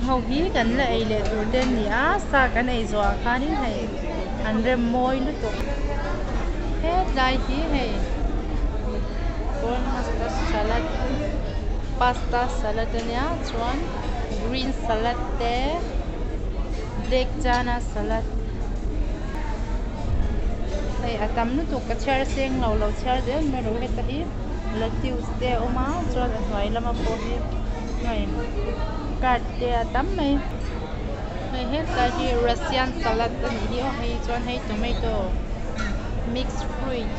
ho hi kan la ei leh tur te an ni a sa kan ei zawh ah khanin hei an rem mawi lutuk hetlai hi hei pasta salad pasta salad ania chuan green salad te black chana salad hei a tam lutuk ka chhiar seng lo lo chhiar zel mai rawh heta hi lettuce te a awm a chuan a hnuai lama pawh hi hei card te a tam mai hei hetlai hi russian salad a nih hi aw hei chuan hei tomato mix fruit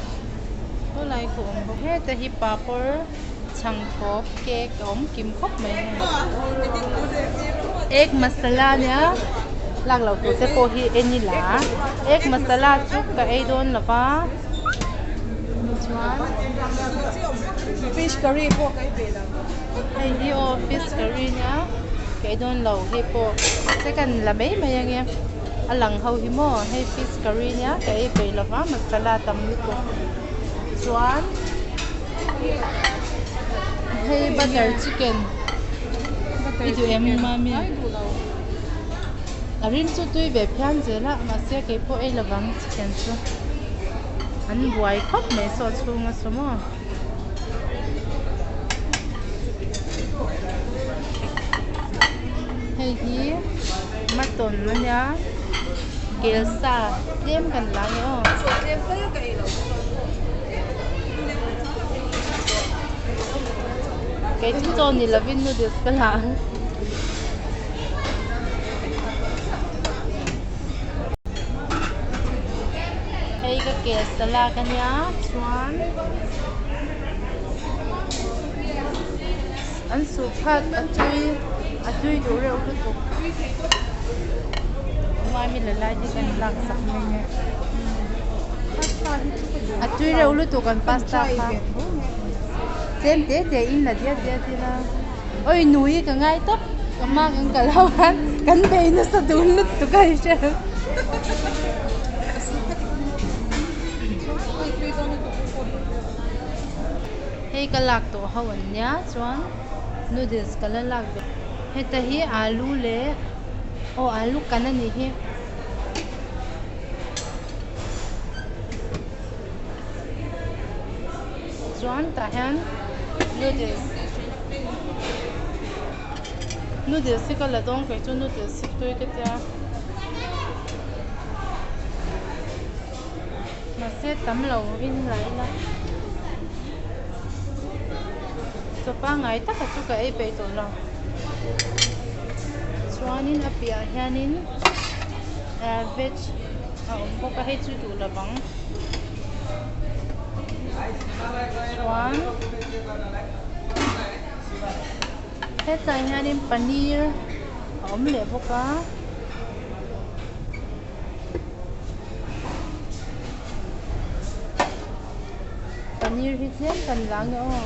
khawlai khu a awm bawk heta hi papawr chhangthawp cake a awm kim khawp mai hei egg masala ania lak loh tur te pawh hi en ila egg masala chu ka ei dawn lo va chuan fish curry pawh ka ei ve lo hei hi aw fish curry ania ka ei dawn lo hei pawh second la mai mai ange a lang ho hi maw hei fish curry ania ka ei peih lo va masala tam lutuk chuan hei butter chicken i duh em mami a rim chu tui ve phian zel a mahse keipawh ei lovang chicken chu an buai khawp mai saw chhunga saw maw. Hei hi mutton ania kel sa tlem kan la a ni aw. Kei chu chaw ni lovin noodles ka la ang. Hei ka kel sa lak ania chuan an suh phat a tui a tui duh reuh lutuk mami la lai hi kan lak sak mai nge a tui reuh lutuk an pasta kha tlem te te in la diat diat ila awi nui ka ngai tawp ka hma kan kal ho khan kan bei nasa dun lutuk a i hre. Hei ka lak tawh ho an nia chuan noodles ka la lak ve heta hi alu leh aw alu kan a nih hi. Chuan tah hian noodles noodles hi ka la dawng kei chu noodles hi tui ka tia mahse tam lo in la ila chaw pangngai taka chu ka ei peih tawh lo chuanin a piahah hianin ah veg a awm bawk a hei chu duh lo vang chuan hetlai hianin paneer a awm leh bawk a. Paneer hi tlem kan la nge aw.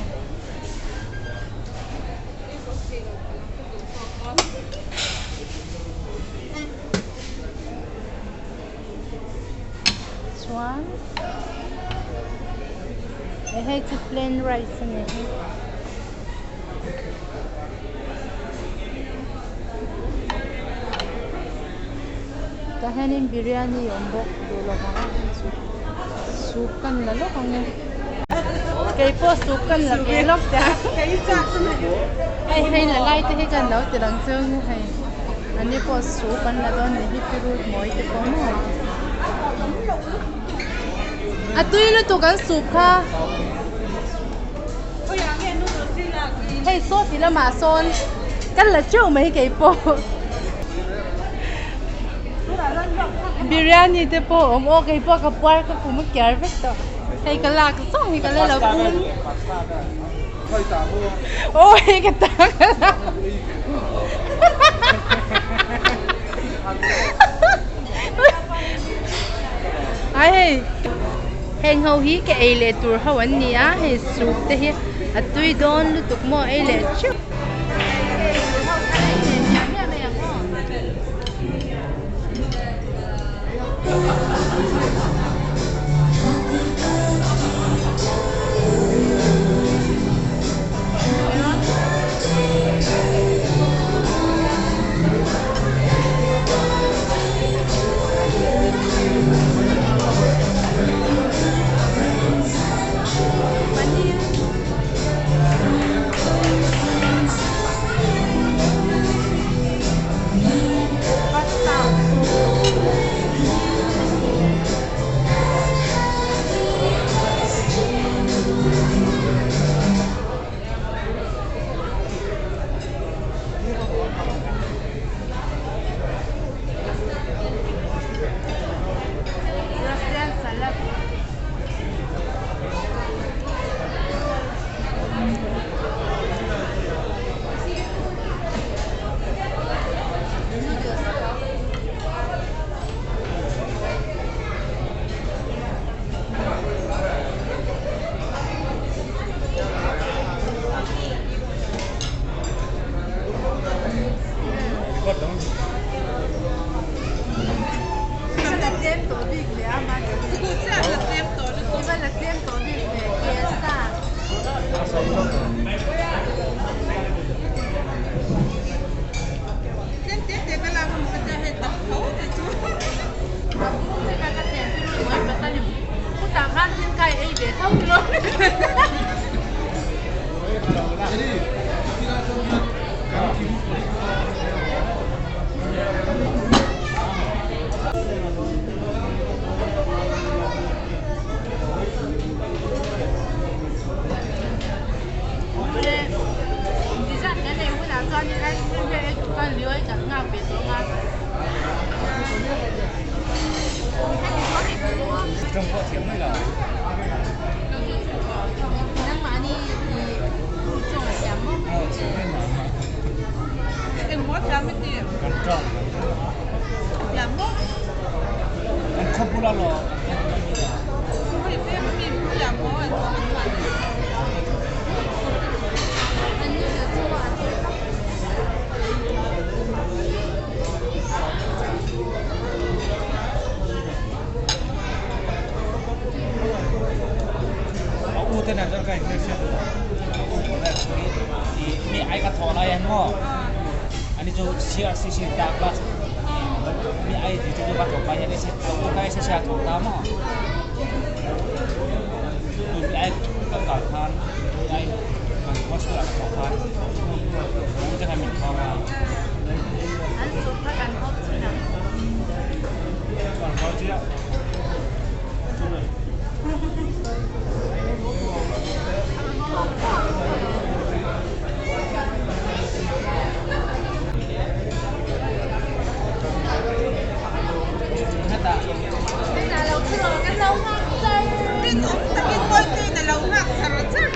Chuan hei chu plain rice a ni hi. Tah hianin biryani a awm bawk duh lo vang a hei chu soup kan la lawk ang e keipawh soup kan la ve lawk teh a hei hei la lai te hi kan lo ti lang chu hei an ni pawh soup an la dawn ni hi pirut mawi te pawh maw a tui lutuk an soup kha. Hei saw ti lamah sawn kan la teuh mai kei pawh biryani te pawh a awm aw kei pawh ka puar ka pum a kiar vek tawh hei ka lak zawng hi ka la lo pum aw hei ka ta ka la ai hei heng ho hi ka ei leh tur ho an ni a hei soup te hi a tui dawn lutuk maw ei leh theuh. La tlem tawh bik ve a I va la tlem tawh bik ve Fiesta. A bung te kha ka tlem chu lu mai pasal in khutah khan thil kai ei ve tho tilo. Awle dessert kan ei hunah chuanin ice cream vel ei tur khan lioi kan nghak ve tawh ang a. Nangmahni i chawng a siam maw? An noodle chu a tui vak. An soup kha kan hawp chhin ang. Heta lo thu rawh kan lo nghak char. Aw Mawite lo nghak char char.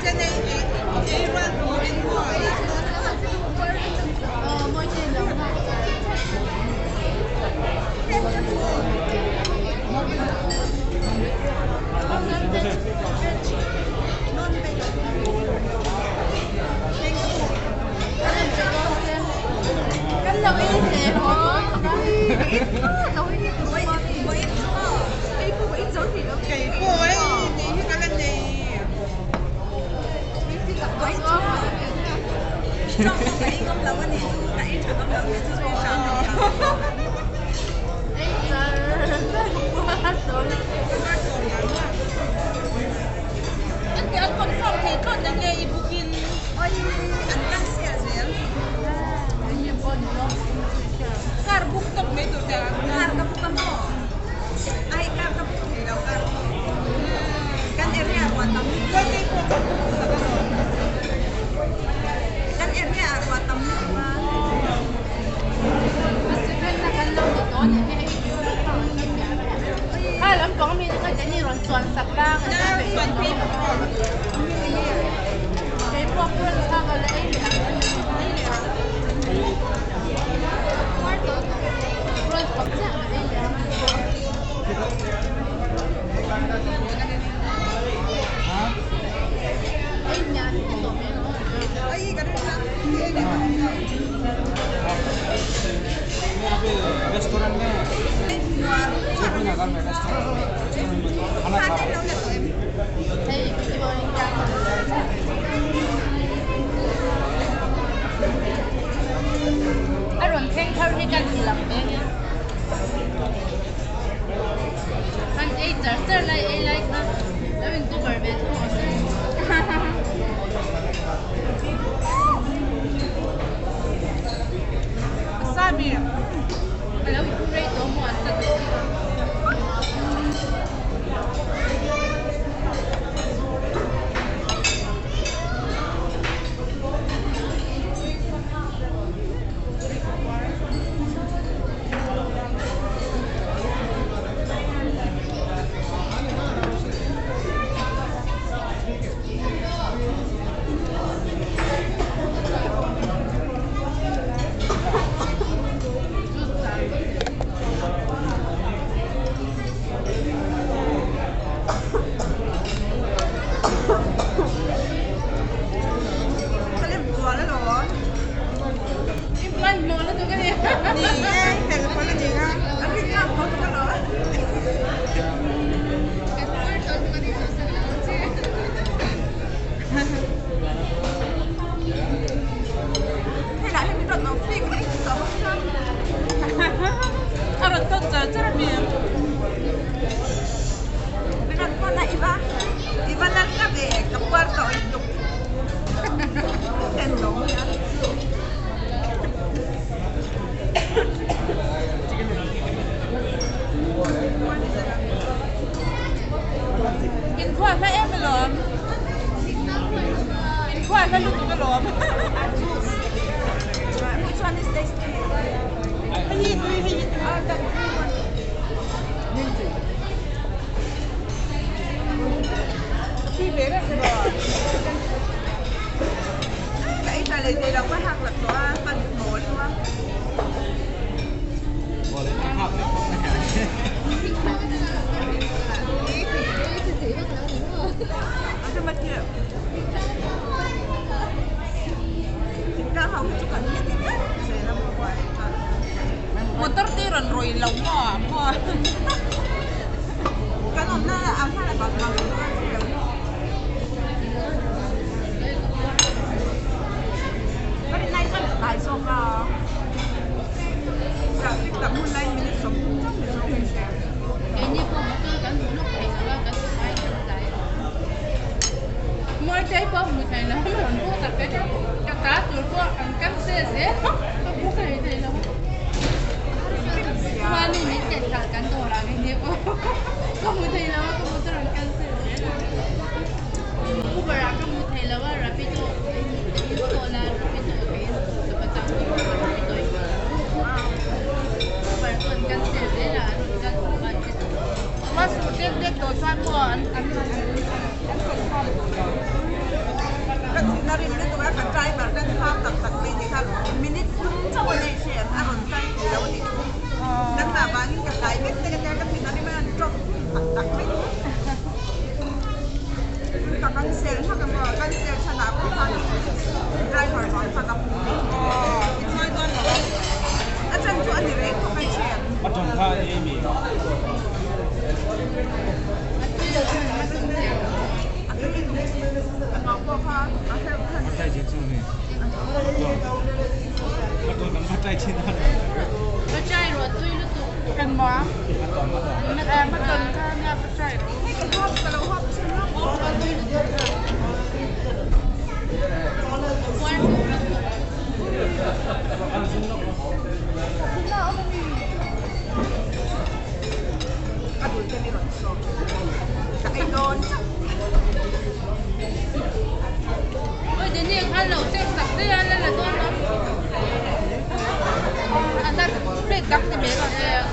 Kan lo ei hle maw? Ei char char dawn. Enge pawh ni lo A second na kan lo ni tawh a nih hi hei kha lampang mi te kha Jenny rawn chuan sak la kan sawi peih tawh lo kei pawh prawns kha ka la ei leh ang prawns pak chiah ka ei leh ang. Ei miah miah tawh mai lo. Hei a rawn thleng thar hi kan ti lang ve nia kan ei char char lai ei lai kha lo in cover ve thung awm se. A lo in rei tawh maw a sa tawh si a. Ni e, fel fel a ni a. An rin ngam tho tuk alawm. Hei lah hi min rawn lo fik reng tawh bawk sia. A rawn tawn char char a mi. Min rawn tawn a, i va i va nasa ve ka puar tawh lutuk. Ten lo mai a. Inkhua hla em alawm. Inkhua hla lutuk alawm. Which one is this? Hei hi tui hei hi tui. Ah, that blue one. Tui ve reng rawh. Ka ei tha leh thei lo ka hak lak tawh a, pan mawl chu a. Motor te rawn rawi lo maw maw. Keini pawh motor kan hmu lawk thei lo a, kan hmu ngai kan tlai lo. Mualtei pawh hmu thei lo, a rawn buk tak vek a, ka ta tur pawh an cancel zel a, ka buk thei thei lo. Chuanin min ken khalh kan dawr ah keini pawh ka hmu thei lo a, ka motor an cancel zel a. Uber ah ka hmu thei lo a, Rapido ka install a, Rapido ka install ka va chang tur pawh Rapido in ka lo. Uber chu an cancel zel a, an rawn cancel ban che tawh. Wa sur dek dek tawh chuan maw an an an confirm duh lo. Ka thin a rim lutuk a, ka driver kan thlang tak tak mai ni kha minute thum chauh a nei hriat a rawn kal thei lo a nih chu. Kan mah vangin ka tlai vek tek a tia ka thin a rim a an drop tak tak mai ni. Ka cancel hmak a maw, cancel chhanah pawh khan driver vang kha ka phu mai. I chuai dawn lo a. A chan chu a ni reng khawp mai ṭhian. A tui lo chuan a tum thei lo. A tui lutuk a mau pawh kha a herh khan. Ka chai rawh tui lutuk. Kan maw? Mutton kha nia ka chai rawh. Hei ka hawp ka lo hawp chhin lawk. Ka tui lutuk. Puar tawh lutuk. Ka dul te mi rawn sawm. Ka ei dawn chauh. Oi Daniel khan lo check sak daih a la la dawn lo. A na plate dang ni mai lo.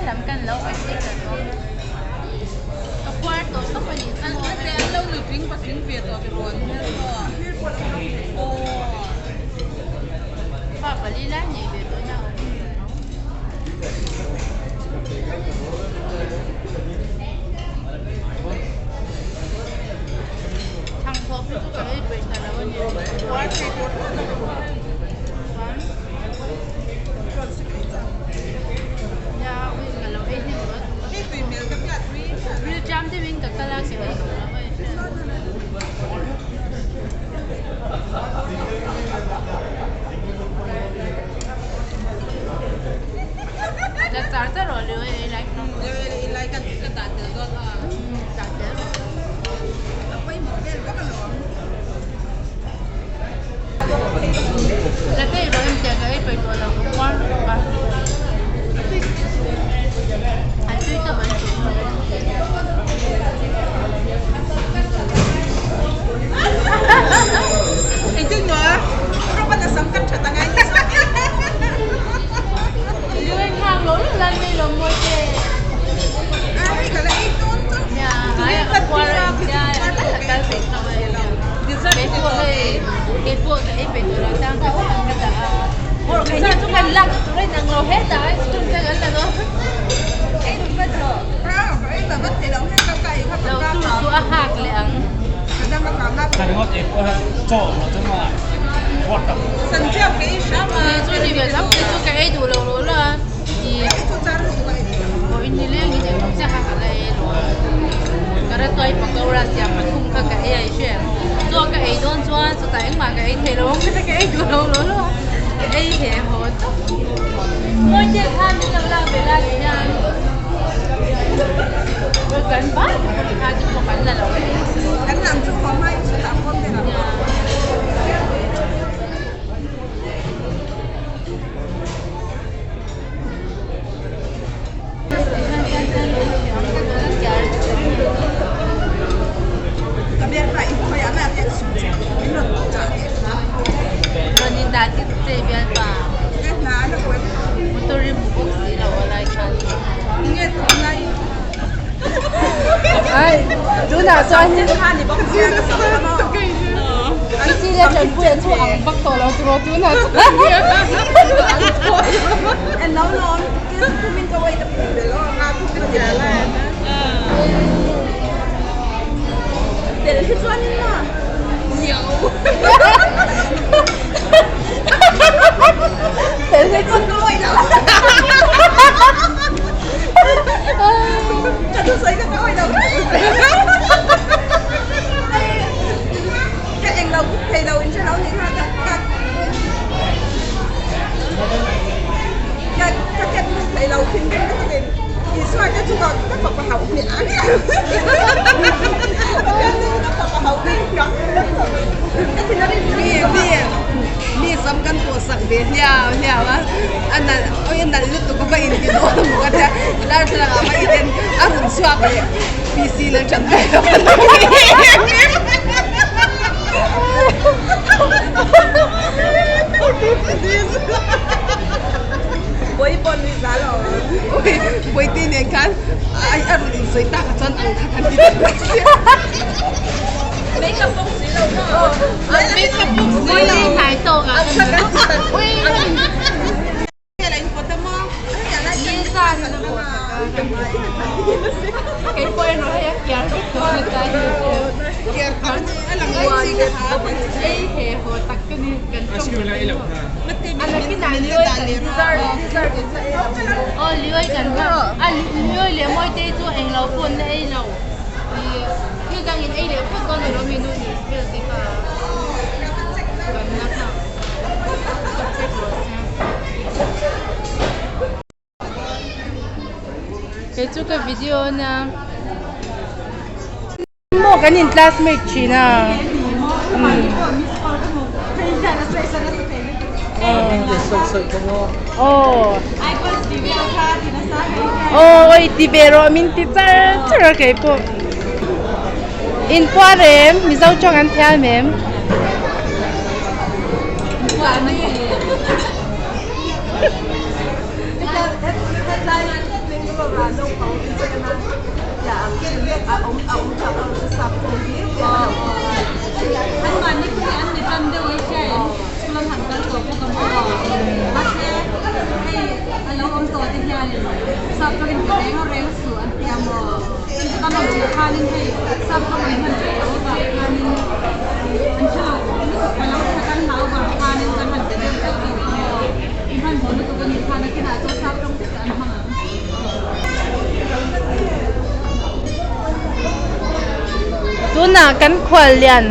Lam kan lo kan ti kan awm ka puar tawh tawp a nih chu An an lo nutling patling ve tawh tirawn hmel pawh. Fa pali lai nei ve tawh ina awm. ka kal a ka ei duh lo a i hria. La char char rawh leh ei lai kha. Ei lai ka dah tel dawn a. Dah tel rawh. A pawimawh vel vek alawm. La ka ei rawh em tia ka ei peih tawh lo ka puar lutuk a. A tui tawp an tih kha. Engtin maw? Robert a sam kan that angai nasa. Lung in khang lo lo lan mai lo mawi te. A hei ka la ei dawn chauh. Nia ai a puar nia a kal peih tawh mai nia. Keipawh hei keipawh ka ei peih tawh lo tang ka sam ka dah a. Keini chu kan lak tur a inang lo hetah ice cream te kan la dawn. Lo tur chu a hak leh ang. Ni chu ni ve tho kei chu ka ei duh lo lo la i pawh in nileng in englo chiah kha ka la ei lo a. Ka ratuai pakora siam pathum kha ka ei a i hria em? Chaw ka ei dawn chuan chutah engmah ka ei thei lo ang ka ei duh lo lo lo a ka ei he haw tawp. Mawite kha min lo lak ve la ti hian kan bai kha chu pawh kan la lo e. Kan lam chu haw hma in chutah pawm ber ang. Ka biak pa i khawi ah mah suh che min rawn chah teh hram. Rawn in dah tit che bialpa. Ka hna a la buai Motor i hmu bawk si lo a lai khan. Nge tun lai. Ai tunah chuan Kha ni bawk sia ka sam kha maw. Isi leh Tanpuia chu ang vak tawh lo tiraw tunah chuan. En lo lawm tin kumin ka wait a phu bel aw nga thu ka tia la. Tel hi chuan in ma niau. Tel hi chuan ka wait lo. Ka thusawi ka ka awih lo. Ka eng lo kut thei lo in hre lo nih kha ka ka ka ka ket lut thei lo thinrim lutuk in Isua ka chungah ka fapa hauh hmiah a Ka nu ka fapa hauh hmiah ka thin a rim Mi mi mi sam kan pawh sak ve hliau hliau a a nalh awi a nalh lutuk a va inti dawn a maw ka tia darthlalang ah va inen a rawn chhuak leh PC lal tan ve lo ka lo Bawihtei nen khan a rawn insawi tak ah chuan ang kha kan ti ta mai sia. Makeup bawk si lo maw? Makeup bawk si lo. Hnai tawk ah Kei chu ka video a nia maw kan in classmate thin a aw aw oi ti ve rawh min ti char char a kei pawh in puar em mizo tawng an thiam em. Tunah kan khual lian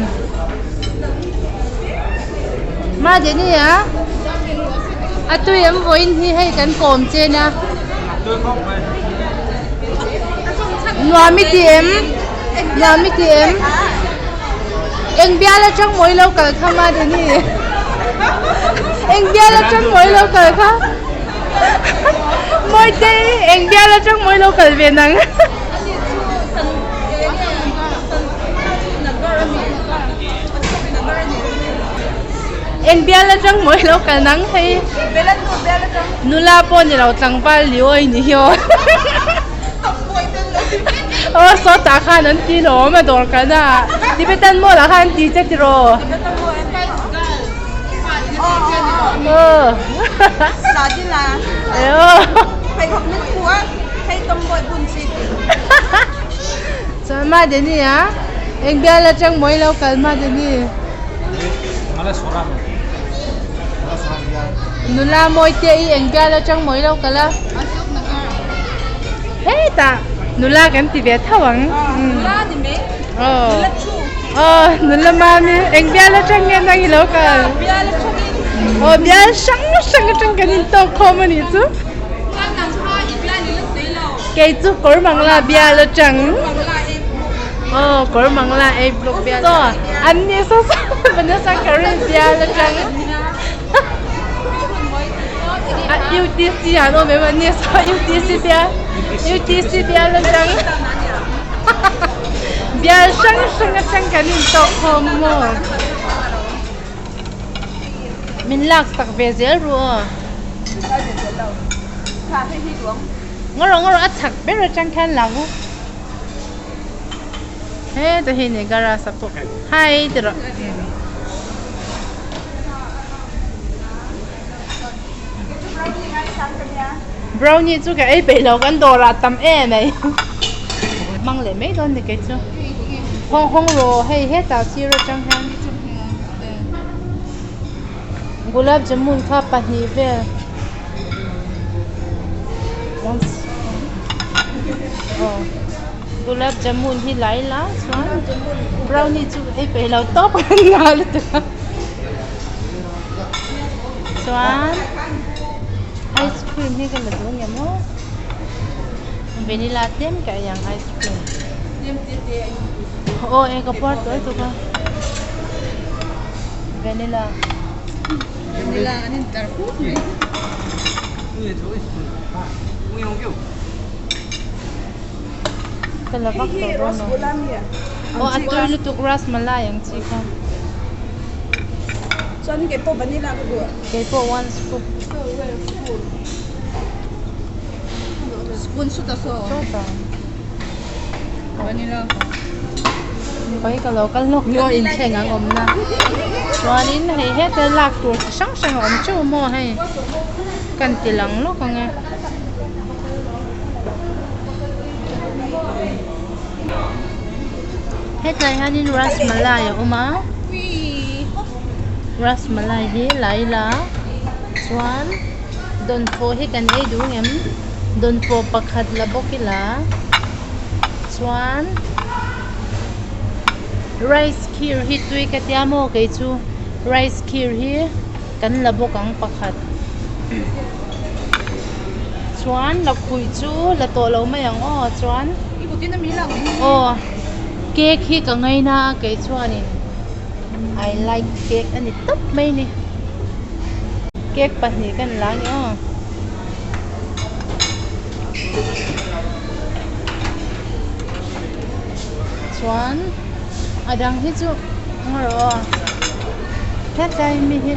Madini a a tui an vawiin hi hei kan kawm chen a nuam i ti em nuam i ti em eng bial atang mawi lo kal kha Madini eng bial atang mawi lo kal kha Mawitei eng bial atang mawi lo kal ve nang. Eng bial atang mawi lo kal nang hei nula pawh ni lo tlangval li awi ni hi aw aw sawtah khan an ti lawm a dawr kalna ah Tibetan mall ah khan an ti che tiraw aw Chuan Madeni a eng bial atang mawi lo kal Madeni. Nula mawi te i eng bial atang mawi lo kal a. Hetah nula kan ti ve tho ang. Aw aw nula mami eng bial atang nge nang i lo kal. Aw bial hrang hrang atang kan intawk khawm a nih chu. Kei chu kawr mangla bial atang aw kawr mangla ei blok bial saw an ni saw saw Vanessa Curry bial atang a UTC an awm em an ni saw UTC bial UTC bial atang bial hrang hrang atang kan intawk khawm maw min lak sak ve zel ru aw. Ngaw ngaw a chhak ber atang khan lang u heta hi ni garage a pawh hi ti rawh brownie chu ka ei peih lo kan dawr ah tam em mai hmang leh mai dawn ni kei chu hawng hawng rawh hei hetah sir atang hian gulab jamun kha pahnih vel. Gulab jamun hi lai la chuan brownie chu hei peih lo tawp kan nghal lutuk a chuan ice cream hi ka la duh ang em aw vanilla tlem ka ei ang ice cream aw eng ka puar tawh lutuk a vanilla. Ka la vak tawh dawn lo. Aw a tui lutuk rasmalai ang chi kha. Keipawh one scoop. Sawtah. Khawi ka lo kal hlawk pawh inthleng ang awm na chuanin hei heta lak tur chi hrang hrang a awm teuh maw hei kan ti lang lawk ang e. Hetlai hianin rasmalai a awm a rasmalai hi la ila chuan dawnfawh hi kan ei duh ngem dawnfawh pakhat la bawk ila chuan rice khir hi tui ka tia maw kei chu rice khir hi kan la bawk ang pakhat chuan lakhuih chu la tawh lo mai ang aw chuan aw cake hi ka ngaina a kei chuanin I like cake a ni tawp mai a ni cake pahnih kan la a ni aw. Chuan a dang hi chu ngaw rawh aw hetlai mi hi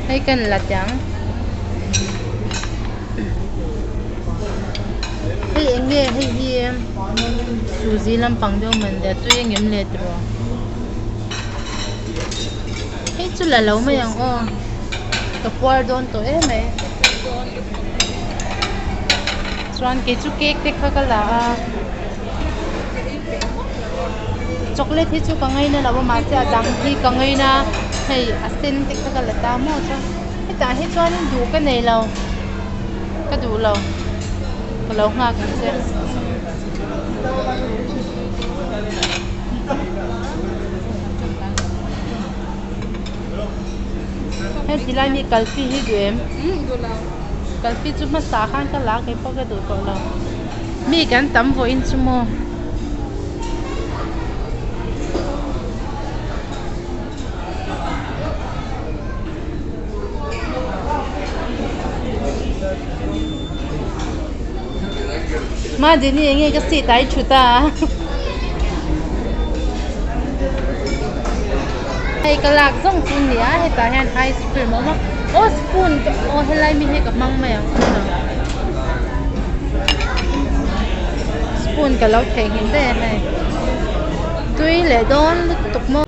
hei kan la teh ang hei eng nge hei hi suzi lampang deuh man le a tui ang em le tiraw hei chu la lo mai ang aw. Ka puar dawn tawh em mai chuan kei chu cake te kha ka la a chocolate hi chu ka ngaina lo a mahse a dang hi ka ngaina hei a sen te kha ka la ta maw chuan hetah hi chuanin duh ka nei lo ka duh lo ka lo nghak ang che. tilai mi kalpi hi duh em? Kalpi chu hmasa khan ka la kei pawh ka duh tawh lo. Mi kan tam vawiin chu maw? Madini enge ka seat ah i thut a hei ka lak zawng chu a ni a hetah hian ice cream a awm a aw spoon aw helai mi hi ka hmang mai ang spoon ka lo theihnghilh daih a hei tui leh dawn lutuk maw.